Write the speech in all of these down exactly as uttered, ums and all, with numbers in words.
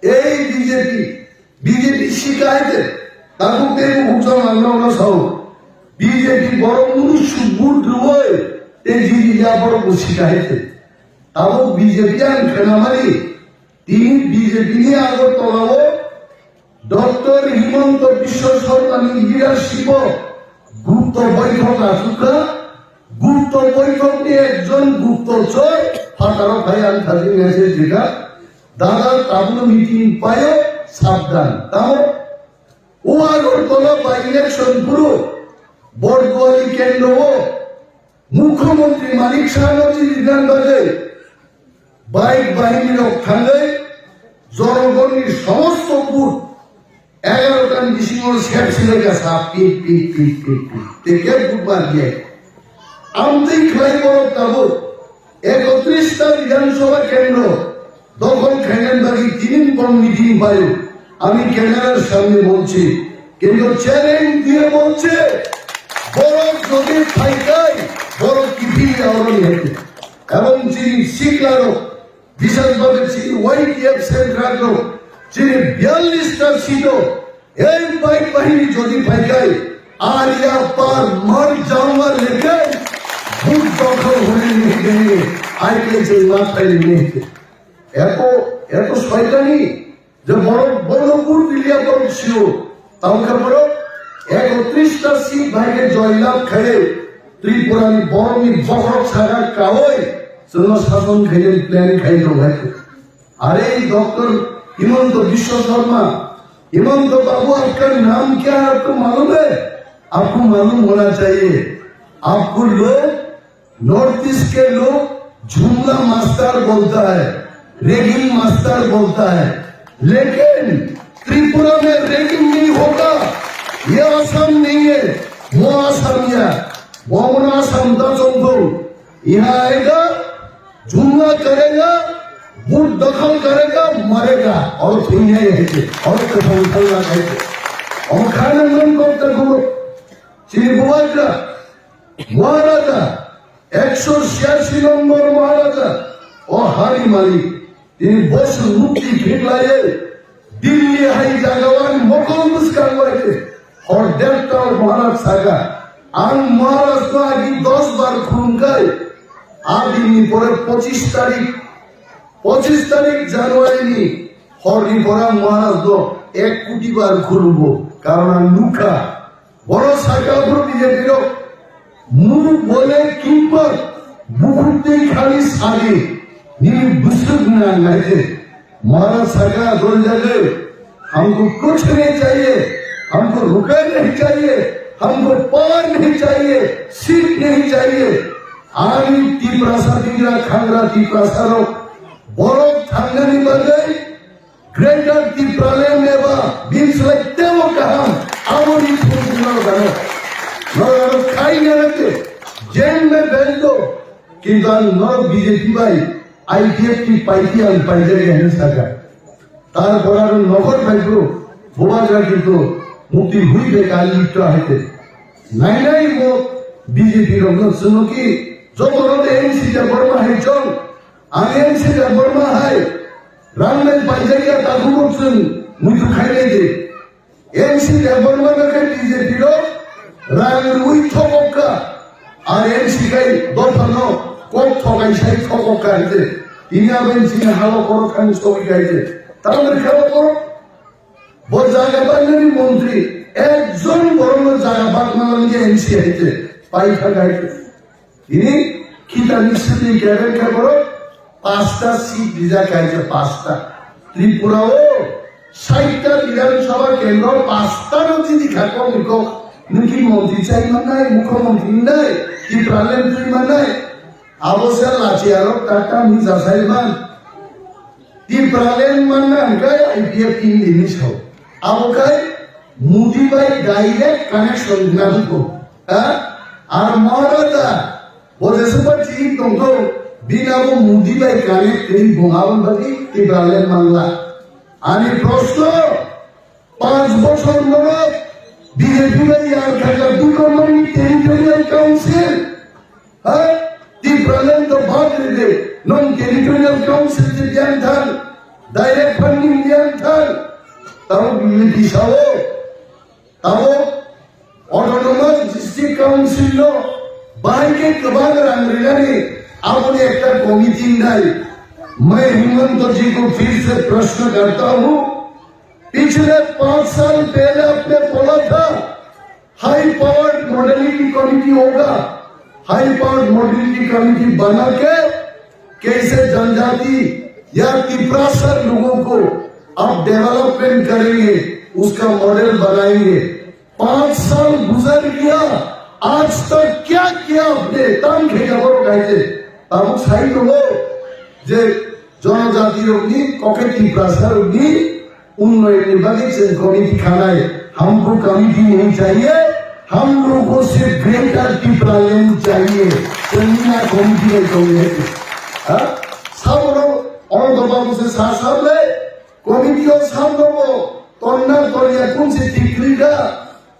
Ei B J P, B J P sikaite, tabuk tei bukhuk jong ang nono sao. B J P borok munu subut rwoi, tei jiri ya borok bo sikaite. Tabuk B J P ang khnamani, tini B J P ni Agartala o Doctor Himanta Biswa Sarma ni leadership o gupto boithok achukha, gupto boithok ni ekjon guptochor phataro phai ang thajin message rikha, dada tabukno meeting paio sabdan. Tamo o Agartala by election phuru Borduali kendro o Mukhyamantri Manik Sahno chini dan bagwi bike bahini rok thangwi jonogonni somosto vote egarotan bisingo sep silaika sa pit pit pit pit pit. Tei khe vote ma diya. Amtwi khlai borok tabuk ekotris ta Bidhan Sabha kendro দখল খাইলেন বাকি তিন বন meeting pile. আমি ক্যামেরার সামনে বলছি, কিন্তু চ্যালেঞ্জ দিয়ে বলছে, বরফ যদি ফাইকাই, বরফ কি ফিরে আওরণ হেতু। এবং যিনি সিকলারও, বিশেষভাবে যিনি ওয়াইটিএফ সেন্ট্রালও, যিনি বিয়াল্লিশটা সিটও, এই বাইক বাহিনী যদি ফাইকাই, আর ইয়ার পার মর যাওয়ার লেগে বুক দখল হয়ে নিয়ে গেলে আইকে যে মাথায় নিয়ে এত, এত শয়তানি যে বড়, বড় ভুল দিলিয়া বড় ছিল। তাহলে বড় একত্রিশটা সিট ভাইকে জয়লাভ খেয়ে ত্রিপুরার বড়মি বড় ছাগা কাওয়াই জন্য শাসন খেয়ে প্ল্যান খাই দো ভাই। আরে এই ডক্টর হিমন্ত বিশ্ব শর্মা, হিমন্ত বাবু, আপনার নাম क्या है, आपको मालूम है? आपको मालूम होना चाहिए। आपको लोग नॉर्थ ईस्ट के लोग जुमला मास्टर बोलता है, रैगिंग मास्टर बोलता है, लेकिन त्रिपुरा में रैगिंग नहीं होगा। ये आसाम नहीं है, वो आसाम या, वो आसाम दा चंदो यहाँ आएगा, जुमला करेगा, बूथ दखल करेगा, मरेगा। और दुनिया यही है, और तो संसार ना है। और खाने मन को तक श्री बुआ महाराजा, একশো ছিয়াশি নম্বর মহারাজা, ও হারি মালিক, তিনি বসু মুক্তি ভিড়লাইয়ে দিল্লি হাই জাগাওয়ান মকল মুস্কান ওয়াইতে, হর দেবতা মহারাজ সাগা, আং মহারাজ তো আগে দশ বার খুন খাই, আদিনি পরে পঁচিশ তারিখ, পঁচিশ তারিখ জানুয়ারি নি, হরনি পরে মহারাজ তো এক কোটি বার খুলবো, কারণ আমি Luka, Boro saka bro B J P rok, mu bole kimbar, bukhuk tei khali sadi, nini bwswk na naide. Mara saka dol jage, हमको कुछ नहीं चाहिए, हमको रुपए नहीं चाहिए, हमको पावर नहीं चाहिए, सीट नहीं चाहिए। Ani Tiprasa dingra khangra Tiprasa rok, borok thangnani bagwi Greater Tipraland eba bini slai teibo kaham, aboni thwngmung no gano. Norok ano khai nai khe, jen me bel do, kintu ang norok B J P bai I P F T party ang paijak ya hinwi sakha. Tarpor aro nokhor phaiphuru, bubagra kintu mukti hui bai kali lipto haite. Nai nai mo B J P rokno swngno ki, jotono de N C Debbarma hai chong, Ang N C Debbarma hai rang nai paijak ya takhuk rok chwng muitu khai nai di. N C Debbarma no khe B J P rok rang rwui thokok kha. Ar N C khai dopha no kok thokai sai thokok kha hai se. Tini abo N C ni halo khoro thani sogwi khai se. Tamo khe bo bo jaga bangnani montri ekjon borok no jaga bagna langya N C hai se. Pai kha khai se. Tini khitani sitwi kebeng khe borok pasta seat rijak kaisa pasta. Tripura o saita Bidhan Sabha kendro pasta no chini kha kok ni kok. Nwng ki montri chai mannai, mukhyamantri wngnai, Tipraland twi mannai. Abo se lachi arok kaka ni jasai man. Tipraland manna hwnkhe I P F T ni sao. Abo khai Modi bai direct connection gwnang kho. Ha? Ar Maharaja, bo jeswkba chini tongkho, bini abo Modi bai connect khe bo aboni bagwi Tipraland manla. Ani proshno, Panch bochor norok B J P bai yar khaga dukomani territorial council. Ha? Tipraland to bad rede, non territorial council je biang thang. Direct funding lian thang. Tabuk niti sao. Tabuk Autonomous District Council no bahai khe kwbang rang rinani aboni ekta committee nai. मैं हिमंत जी को फिर से प्रश्न करता हूँ, पिछले पाँच साल पहले आपने बोला था, हाई पावर्ड मोबिलिटी कमेटी होगा, हाई पावर्ड मोबिलिटी कमेटी बना के कैसे जनजाति या तिपरासा लोगों को आप डेवलपमेंट करेंगे, उसका मॉडल बनाएंगे। पाँच साल गुजर गया, आज तक क्या किया आपने? Tang khe ya borok hai je tabuk sai tongo je जनजाति rokni kokhe तिपरासा rokni उन्नयन विभाग से कमेटी खानाय, हमको कमेटी नहीं चाहिए, हम लोगों से ग्रेटर टिप्रालैंड चाहिए। चंदीना कमेटी नहीं चाहिए। हाँ? Sabro, Ananto Babu se sa sable, committee o sabro bo, tonna tonya kun se tikri ga,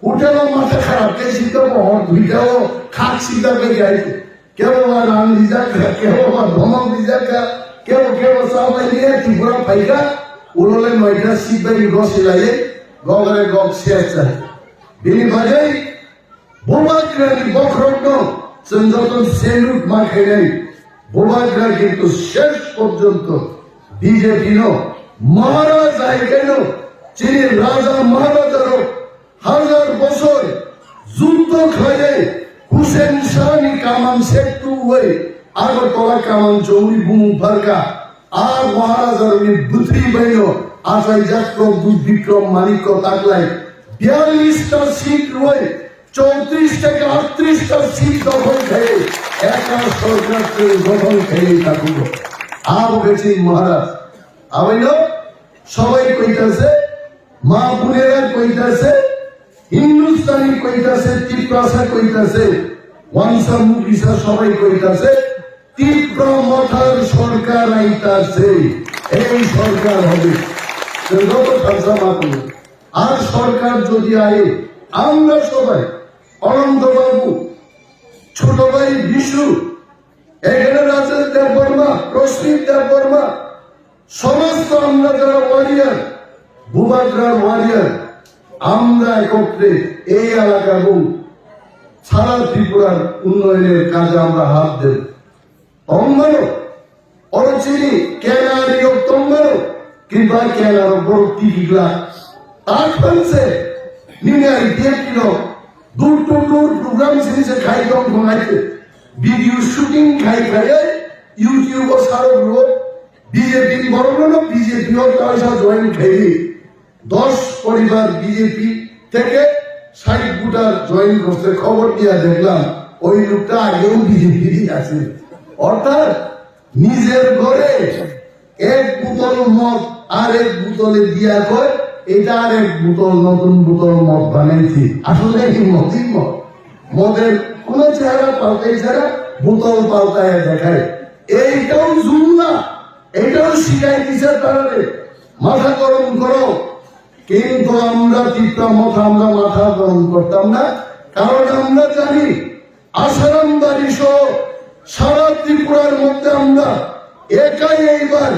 hotel o mata kharap ke sita bo, hor duita o, khak sita be gai. Kebo ba rang rijak kha, kebo ba dhomok rijak kha, kebo kebo chabai liya Tripura phaikha, ulole noita seat bai gosi lai, gogre gog ses jai. Bini bagwi Bubagrani bokhorokno chwng joto salute ma khainai. Bubagra kintu shesh porjonto B J P no Maharaj hai khaino chini Raja Maharaja rok Hazar bosor juddo khlaiwi Hussein Shah ni kamam sektuwi Agartala kamam chongwi bumung pharkha. A Maharaja rokni bwtwi baino achaijak Prabhu Bikram Manikya taklai biyallis ta seat rwi chowtris theke aatris ta seat dokhol khai eka sorkar twi gothon khai takugo. Abo khe chini Maharaj. Abaino sobai koitase, ma bunera koitase, Hindustani koitase, Tiprasa koitase, Wangsa Mukisa sobai koitase, Tipra Mothar sorkar aitase, ei sorkar hobe. Joto khansa ma kuno. Ar sorkar jodi aye, amra sobai, Ananto Babu, Choto Bhai Bishu, এখানে রাজেশ দেববর্মা, প্রসেনজিৎ দেববর্মা, সমস্ত আমরা যারা ওয়ারিয়র, বুবাগ্রার ওয়ারিয়র, আমরা একত্রে এই এলাকা এবং সারা ত্রিপুরার উন্নয়নের কাজে আমরা হাত দেব। Tongmano, oro chini kenari rok tongmano, kintu a kenaro borok tigi glak. Takhan se, nini I P F T rok, door to door program sini se khai tong thong hai se. Video shooting khai khai, YouTube o sarok rok, B J P ni borok no B J P o kaisa join khai di. দশ পরিবার বিজেপি থেকে ষাট voter join করছে, খবর দিয়া দেখলাম ওই লোকটা আগেও বিজেপি আছে। অর্থাৎ নিজের ঘরে এক বোতল মদ আর এক বোতলে দিয়া কয়, এটা আর এক বোতল, নতুন বোতল মদ বানাইছি। আসলে এই মদই মদ, মদের কোনো চেহারা পাল্টাই ছাড়া বোতল পাল্টায় দেখায়। এইটাও জুমলা, এইটাও শিখাই দিছে তারা রে। মাথা গরম করো, কিন্তু আমরা তিপ্রা মথা আমরা মাথা গরম করতাম না, কারণ আমরা জানি আসারাম বাড়ি সহ সারা ত্রিপুরার মধ্যে আমরা একাই এইবার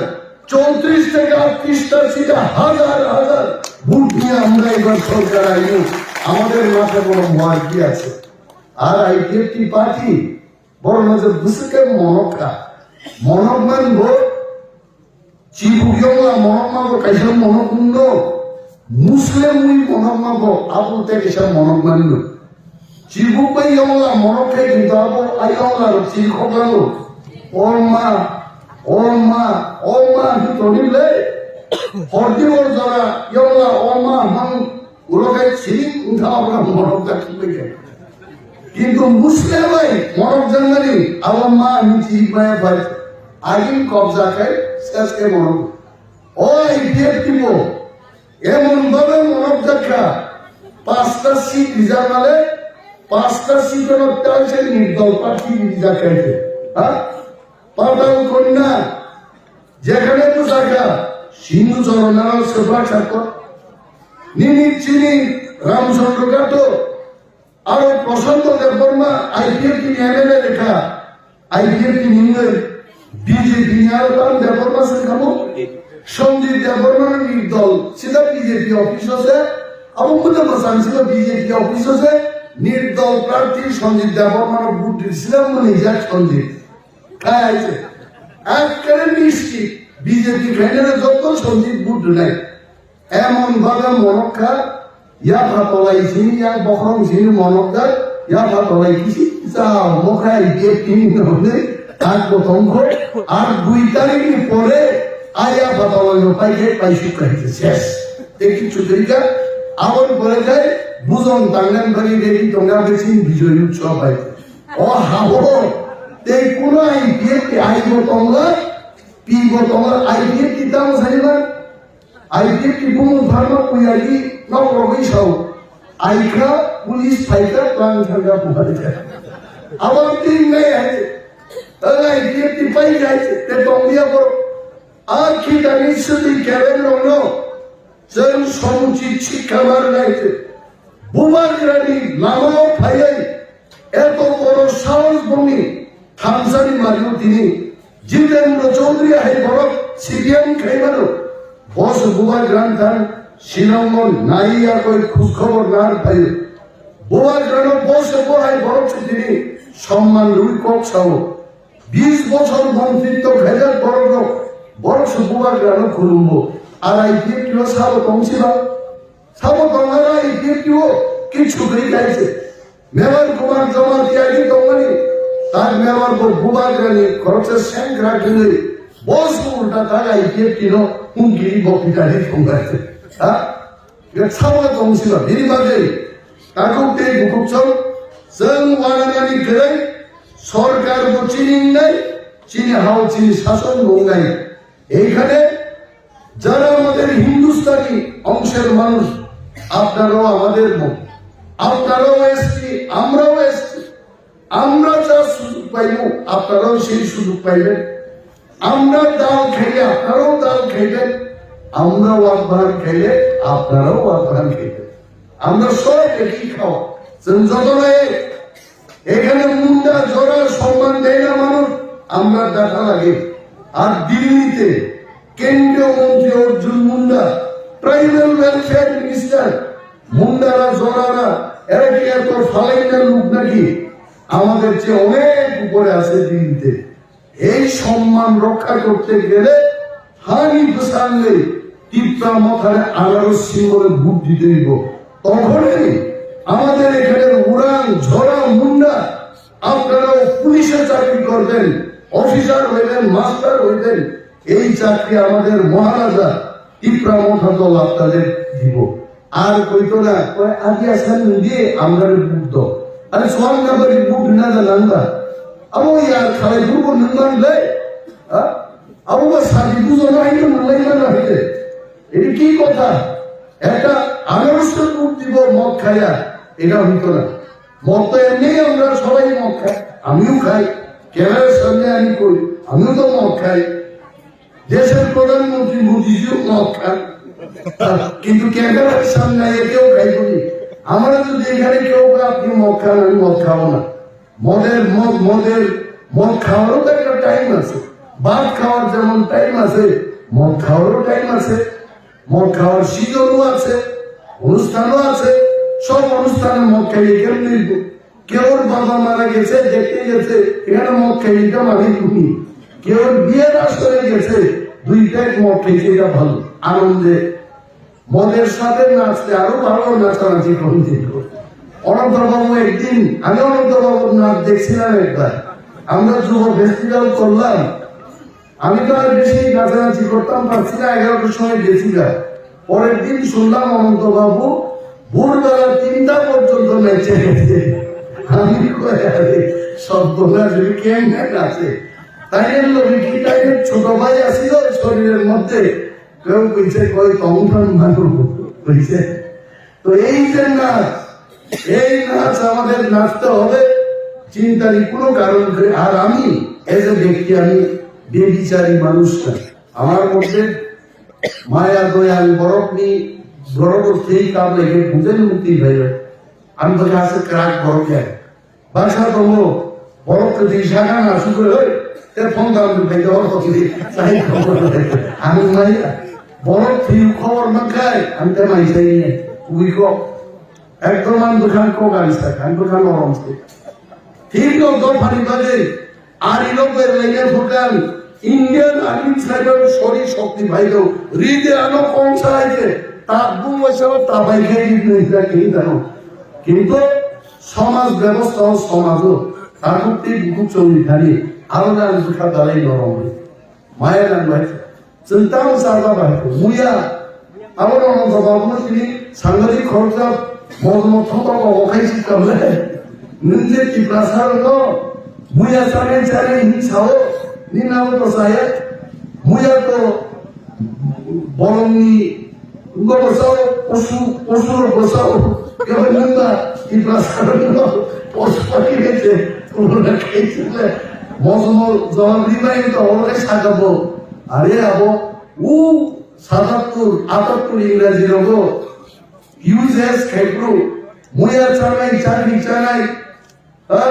চৌত্রিশ থেকে আটত্রিশটা সিটে হাজার হাজার ভোট নিয়ে আমরা এবার সরকার আইব। আমাদের মাথা গরম হওয়ার কি আছে? আর আইপিএফটি পার্টি বড় নজর বুঝতে মনকা মনক মানবো Chibuk yongla monok mago kaisa monok wngno, Muslim wi monok mago abo tei kaisa monok manno. Chibuk bai yongla monok khe kintu abo a yongla rok chiri khok lango. O ma, o ma, o ma hwn toni le. Hordi hor jora yongla o ma hwn. Ulo kai chini wngkha obo monok jak thumbai khe. Kintu Muslim bai monok jaknani abo ma hinwi chini maya bai agini kok jak khai ses khe monok. O IPFT bo emon bhabe monok jak kha, pasta seat rijak nale, pasta seat ono tal se nirdol party rijak khai khe. Ha? Patal Kanya, jekhane bwsakha, Sindhu Chorona rok swbak sakha. Nini chini Ramchandra Ghato, aro Prashanto Debbarma, IPFT ni MLA rekha, IPFT ni wngwi BJP ni aro tam Debbarma se kamo. Sanjit Debbarma nirdol sida B J P office o se, abo muna masang sida B J P office o se, nirdol prarthi Sanjit Debbarma no vote di sida muni jak Sanjit. Khai aise. Ekkere misti B J P khaina joto Sanjit vote dinai. Emon baga monok kha, yapha tolai sini, yak bokhorong sini monok jak, yapha tolai kisi sa mokha I P F T ni nonde, tak bo tongkho, ar dui tarikh ni pore, a yapha tolai no pai khe pai suk khai khe ses. Te kichu tei kha, aboni pore khai, bujong tangnan bari ready tongna be sini bijoy utsav bai. O habo, tei kuno I P F T ai bo tongla, pi bo tongla, I P F T tamo sani ba? I P F T bumung pharma puyagi nok rogwi sao. Aikha police phaikha tang thangkha buharikha. Abang tin nai hai. Ang I P F T pai jai te tonglia bo. Akhi dani sudi keren rongno. Chwng somuchit sikha mar nai te. Bubagrani lamao phaiwi eto boro sahos bongni thamsani mario tini Jitendra Chaudhary hai borok C P M khaimano. Boso Bubagrani thang Shillong mon nai yakoi khoj khobor nar phaio. Bubagrano boso bo hai borok se tini somman rwi kok sao. Bis bochor montritto khaijak borok rok, borok se Bubagrano khulumbo. Ar I P F T o sabo tongsiba? Sabo tongmani I P F T o kichu gri kaise. Mevar Kumar Jamatia agi tongmani, tak mevar bo Bubagrani khoroksa sengkra gri. Boso ulta tak I P F T no humki bo pitani tonggaise. Ha? Sabo tongsiba, bini bagwi takhuk tei bukhuk chwng, chwng uananani kwrwi, sorkar bo chini wngnai, chini hao chini sason bo wngnai. Eikhane jara amader Hindustani ongser manush, apnarao amader mo, apnarao S T, amrao S T, Amra ja sujug paibo, apnarao sei sujug paiben. Amra dal khaile, apnarao dal khaiben. Amra wak bahan khaile, apnarao wak bahan khaiben. Amra sob eki khao. Chwng joto nai, ekhane Munda jora somman dena manush, amra dakha lage. Ar Delhi te kendriyo montri Arjun Munda, tribal welfare minister, Mundara jorara, era ki eto falaina luk naki? Amader che onek upore ase Delhi te. Ei somman rokkha korte gele hani bwsangwi Tipra mothare anaro simbole bhut dite hoibo. Tokhonei amader ekhane urang jora Munda, apnarao pulishe chakri korben, officer hoiben, master hoiben, ei chakri amader Maharaja Tipra motha dol apnare dibo. Ar koito na, koi adi asan nungdi amgari buk do. Are suang na bari buk na da nang da. Abo ya khalai buk nung man le. Ha? Abo ba sadi bujo na hito nung lai man na hite. Eri ki kotha? Ekta anarosor buk dibo mot khaya. Eta hito na. Mot to emni amra sobai mot khai. Amiu khai. Camera samne ani koi. Amiu to mot khai. দেশের প্রধানমন্ত্রী মোদিজিও মদ খান, কিন্তু ক্যামেরার সামনে আইয়া কেউ খাইব নি? আমরা যদি এখানে কেউ বলে, "আপনি মদ খান, আমি মদ খাবো না।" মদের মদ, মদের, মদ খাওয়ারও তো একটা টাইম আছে। ভাত খাওয়ার যেমন টাইম আছে, মদ খাওয়ারও টাইম আছে। মদ খাওয়ার সিজনও আছে, অনুষ্ঠানও আছে। সব অনুষ্ঠানে মদ খাইয়ে কেমনি হইব? কেউর বাবা মারা গেছে, দেখতে গেছে, এখানে মদ খাইয়ে এটা মানে তুমি। কেউর বিয়ের আসরে গেছে, দুই প্যাক মদ খাইছে, এটা ভালো। আনন্দে মদের সাথে নাচতে আরো ভালো নাচানাচি করতে। অনন্ত বাবু একদিন, আমি অনন্ত বাবুর নাচ দেখছিলাম একবার। আমরা যুব ফেস্টিভ্যাল করলাম, আমি তো আর বেশি নাচানাচি করতাম পারছি না, এগারোটার সময় গেছি গা। পরের দিন শুনলাম অনন্ত বাবু ভোরবেলা তিনটা পর্যন্ত নেচে গেছে। আমি কই, "আরে, সব তোমরা যদি কেমনে নাচে?" তাই এর লগে কি তাই এর ছোট ভাই আছিল শরীরের মধ্যে, কেউ কইছে, কই, "তমফান মানু," কইছে। তো এই যে নাচ, এই নাচ আমাদের নাচতে হবে, চিন্তারই কোনো কারণ নেই। আর আমি, এজ এ ব্যক্তি, আমি ব্যভিচারী মানুষ না। আমার মধ্যে মায়া দয়া, আমি বরফ নি, বরফ সেই কাম রেখে বুঝেন মুক্তি ভাই। আমি তো কাছে ক্রাক বরফ যায়। বাসা তো বরফ তো দিয়ে শাখা না শুধু হয়। Te phone dam phai do ko ni. Sai ko. Ang mai. Borok thwi khobor man khai. Ang te mai sai ni. Ui ko. Ekdom ang bwkhang kok ang sa. Ang bwkhang norom sa. Thik no do phani bagwi. Ari no berlaina phukan. Indian Army tribal sori shokti bhai do. Ride ano kong sa hai je. Tabung waisa tabai khai ni nai da kini da no. Kintu somaj bebostha o somaj o. Takhuk tei bukhuk chongni thani. Aro ang bwkha dalai norom. Maya nang bai. Chwng tamo chaba bai. Muya. Abo rok no jawab no tini sangari khoroksa mojmo thoto ko okhai si kamle. Nwng je Tiprasa rok no muya chanai chanai hin sao. Ni namo to saya. Muya to bolong ni ngo bo sao. Posu, posu rok bo sao. Kebe nwng ba Tiprasa rok no posu pagi ke je. Kuno na kai chile. Mojmo jawab ri bai to okhai saka bo. Are abo. U satattur, atattur Ingraji rogo U S S khaipru, muya chanai, chakri chanai, ha?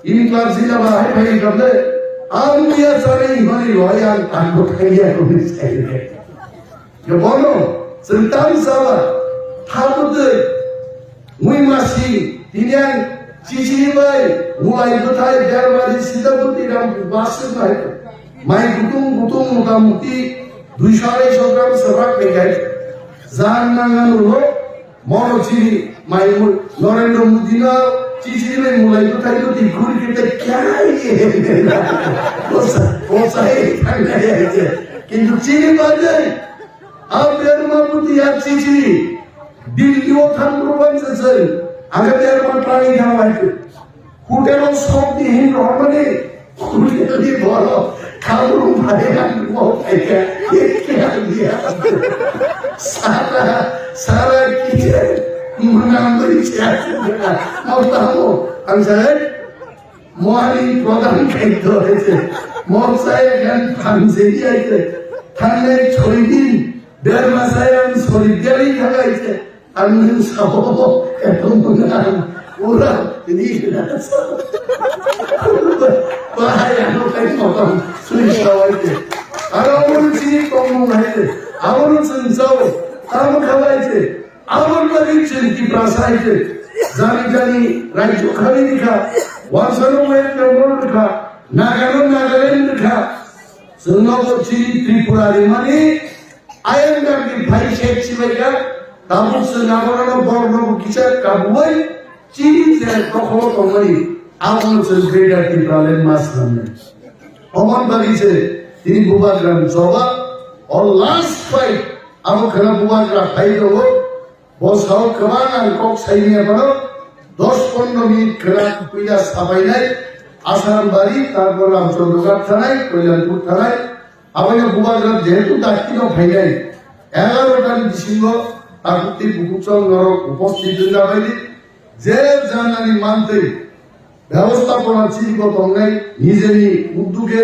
Inklab jila ba hai phai kamle, a muya chanai himani loi ang tango thaiya kuni sai. Ya bono, sentang saba, thabu de, Mui masi, tini ang chichiri bai, mulai bwthai, bermari, sida bwtwi ram, baswk bai. Mai gutung gutung mota muti, duisho arai sho gram swbak bai gai. Jan nang ang ulo, mono chini, mai mu-, Narendra Modi no, chichiri bai mulai bwthai bwtwi khuri kete kyai. Osa, osa, eh, thang gai ai je. Kintu chini bai jai, a berma bwtwi a chichiri. Delhi o thang program se se. Age ter ma tani thang bai. Hotel o sok di hin rohmani. Hotel di boro. Khabru bhai ang mo kaya. Kya diya? Sara, sara kiche. Munam bari cha. Mo tamo. Ang sai. Mohani pradhan khaito hai se. Mo sai kan thanse di hai se. Thangnai choi din. Derma sai ang sori diari thangai se. Ang nang sao, eto muna, ura, ini kena sao. Bahaya no kai motong, sui sao aite. Aro uru chini komu naite, aro chun sao, tamo khawaite, aro lagi chun ki prasa aite. Jani jani, raijo khali dikha, wansano wen no dikha, nagano Nagaland dikha. Chwngno bo chini Tripura rimani, ayang dagi phai se chibaika, tabuk chwng abono borno bo kisa kabuai, chini je tokholo tongmani, abono chwng Greater Tipraland ma swnamnai. Omon bagi se, tini Bubagra ni jobab, o last fight, abo khana Bubagra phai tongo, Bo sao kwbang ang kok saimanya phano dos pondro minute khwna puila sapainai Asarambari, tarpor Ramchandroghat thanai, Koilanpur thanai, aboino Bubagra jehetu dakti no phainai, egarota ni bisingo takhuk tei bukhuk chwng norok uposthit wngna baidi, je janani mantwi Byabostapona chini bo tongnai nijeni udduge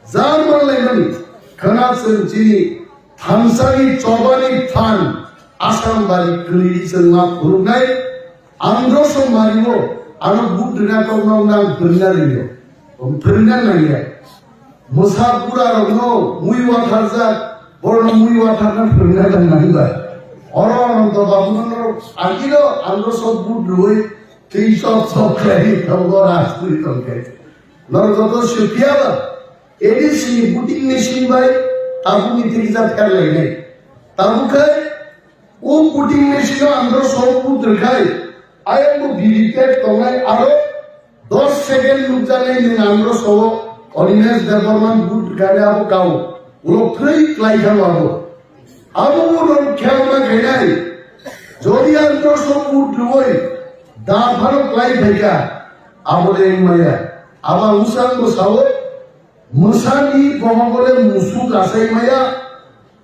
jar manlaimani khwna chwng chini thansani chobani phan Asarambari kwlwi chwngma phunuknai androso mario ano budrina tongna nang phwrwngna ringyo, phwrwngna nangya. Mwsa bura rokno mui watharjak, borokno mui watharna phwrwngna nang nangba. Oro Ananto babu no agino androso budrwi Tei sok sok khlai tongo rajpuri tongkhe. Norok joto sukhiya ba, A D C ni voting machine bai tabukni thikjak pherlainai. Tabuk khai o voting machine o andro sok vote rwkhai, ayang bo V V P A T tongnai aro dos second nukjaknai nwng andro sok o Animesh Debbarma vote rwkhai abo kao. Ulo thrwi klai thang abo. Abo ulo khelma khainai. Jodi ang prosno put rwoi da phano klai phaikha, abo de wngmaya. Abo ang usang bo sao, mwsani bohongo le musuk asai maya,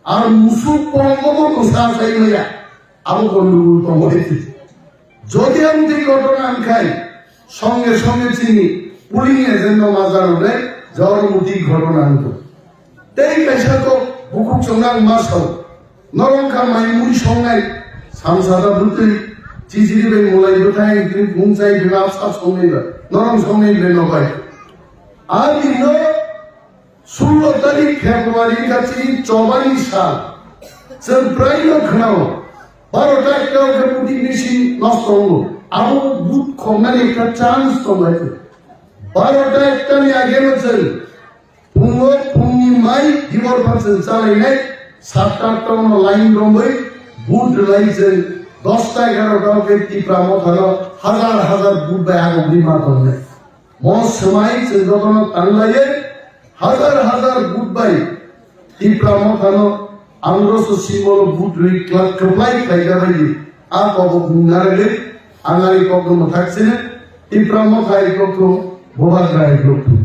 ar musuk bohongo bo mwsa asai maya. Abo gondogol tongo. Jodi ang tei ghotona wngkhai, songe songe chini polling agent no ma jaro nai, jor muti ghotona wngkho. Tei kaisa kok bukhuk chwngno ang ma sao, norok kha mai mui songnai, samsada bwtwi, chichiri bai mulai bwthai, tini mungchai bini apsa songnai ba, norok songnai bai no bai. A bini no Sullo tarik February wngkha chini chobani sal. Chwng praino khwnao, baro ta ekta o khe voting machine nosto wngo. Abo vote khoknani ekta chance tongo hai. Baro ta ekta ni ageno chwng phungo phungni mai dibor pha chwng chalainai, satta atta no line romwi vote rwlai chwng dosta egarota o khe Tipra Mothano hazar hazar vote bai agogwi ma tongnai. Mo swmai chwng jotono tanglaiwi hazar hazar vote bai Tipra Mothano androso symbol o vote rwi kla-, kwplai khlai jabaidi. A kobo bung narwgwi ang ani kokno mwthak sini Tipra Motha hai kokno Bubagra hai kokno.